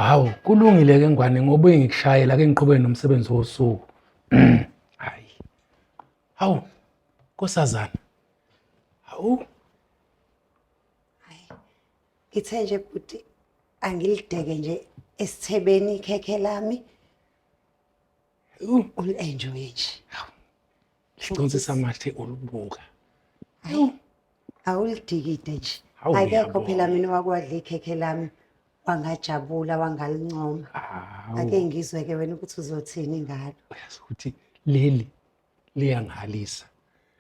Hawu, kulungile ke ngwane ngoba ngikushayela ke ngiqhubeke nomsebenzi wosuku. Hayi. Hawu, nkosazana. Hawu. Hayi. Ngithe nje bhuti angilideke nje esithebeni ikhekhe lami. Uli-enjoye nje. Siconsi samathe ulubuka. Hayi. Awulidikide nje. Hawu, Akekho ngiyabonga. phela mina wakwadla ikhekhe lami wangajabula wangalincoma. Hawu. Ake ngizwe ke wena ukuthi uzothini ngalo. Uyazi ukuthi leli liyangihalisa.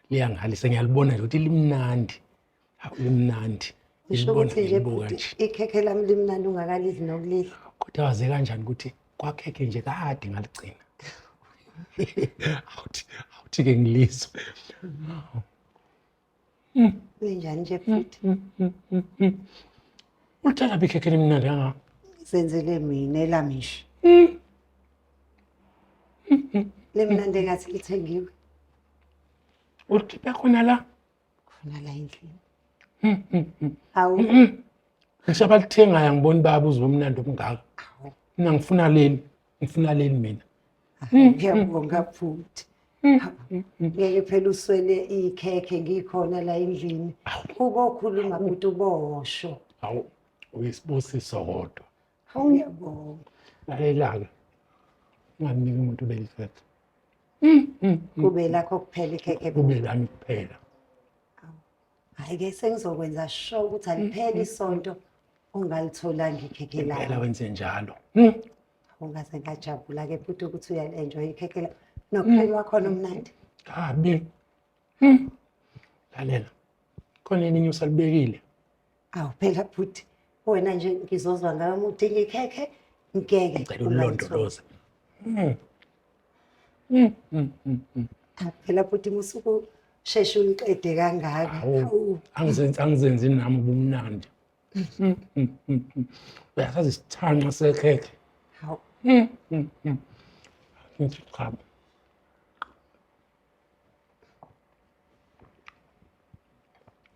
Liyangihalisa ngiyalibona nje ukuthi limnandi. Hawu limnandi. Ngisho Ngilibona ukuthi nje ngilibuka bhuti nje. ikhekhe lami limnandi ungakalidli nokulidla. Kodwa waze kanjani ukuthi kwakhekhe nje kade ngaligcina. Awuthi awuthi ke ngilizwe. Linjani nje futhi? Ulithatha phi ikhekhe elimnandi kangaka? Zenzele mina elami nje. Limnandi engathi lithengiwe Ulikhiphe khona la. khona la endlini. Awu, Ngisho abalithengayo angiboni baba uzwe umnandi omngaka. Mina ngifuna leli, ngifuna leli mina. Ngiyabonga bhuti. Ngeke phela uswele ikhekhe ngikhona la endlini. Ubokhuluma bhuti ubosho. Hawu, uyisibusiso kodwa. Hawu ngiyabonga. Lalela-ke. Ungamniki umuntu leli khekhe. Kube lakho kuphela ikhekhe. Kube lami kuphela. Hhayi ke sengizokwenza sure ukuthi alipheli isonto ungalitholanga ikhekhe Impela lakho. wenze njalo. Ungaze ngajabula ke futhi ukuthi uyali-enjoy ikhekhe lakho. Nokhream wakhona umnandi. Kabi. Lalela. Khona elinye usalibekile. Awu phela bhuti wena nje ngizozwa ngayo uma udinga ikhekhe ngeke Ngicela ungalithola. ulilondoloze. Ah, phela bhuti musuku sheshe uliqede kangaka. Hawu. Hawu. Angizenzi angizenzi nami ubumnandi. Uyasazi isithanqa sekhekhe. Hawu. Ngithi cha.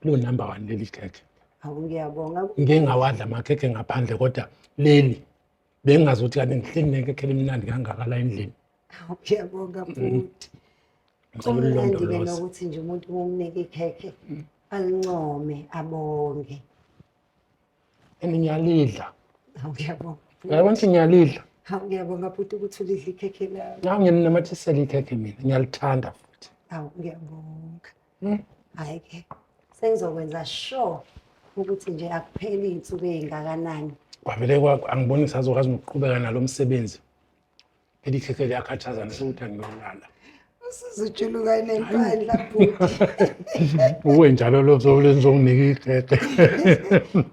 Lo number 1 leli khekhe. Hawu ngiyabonga. Ngike ngawadla amakhekhe ngaphandle kodwa leli bengingazi ukuthi kanti ngihleli nekhekhe elimnandi kangaka la endlini. Hawu ngiyabonga bhuti. Ngicela Kumnandi-ke ulilondoloze. nokuthi nje umuntu uma umnika ikhekhe alincome abonge. And ngiyalidla. Hawu ngiyabonga. bhuti. Uyabona ukuthi ngiyalidla. Hawu ngiyabonga bhuti ukuthi ulidla ikhekhe lami. Nawu ngiyaninamathisela ikhekhe mina, ngiyalithanda futhi. Hawu ngiyabonga. Hhayi ke sengizokwenza sure ukuthi nje akupheli iy'nsuku ey'ngakanani. Kwavele kwakho angiboni ngisazokwazi nokuqhubeka nalo msebenzi. Phela ikhekhe liyakhathaza ngisho angiyolala. Usuzujuluka nempandla bhuti. Uwe njalo lo zokunika ikhekhe.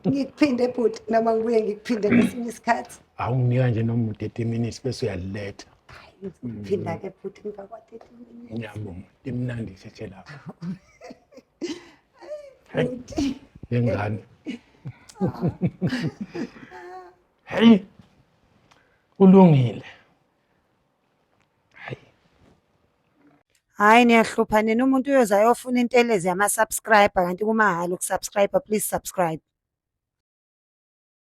Ngikuphinde bhuti noma ngibuye ngikuphinde ngesinye isikhathi. Awunginika nje noma u-30 minutes bese uyaliletha. Hayi ngizokuphinda-ke bhuti emva kwa-30 minutes. Ngiyabonga. Limnandi ikhekhe lakho. Hey, Bhuti. lengane. Hey. Kulungile. Hayi. Hhayi niyahlupha nina umuntu uyoze ayofuna intelezi yama-subscriber kanti kumahhala ukusubscribe please subscribe.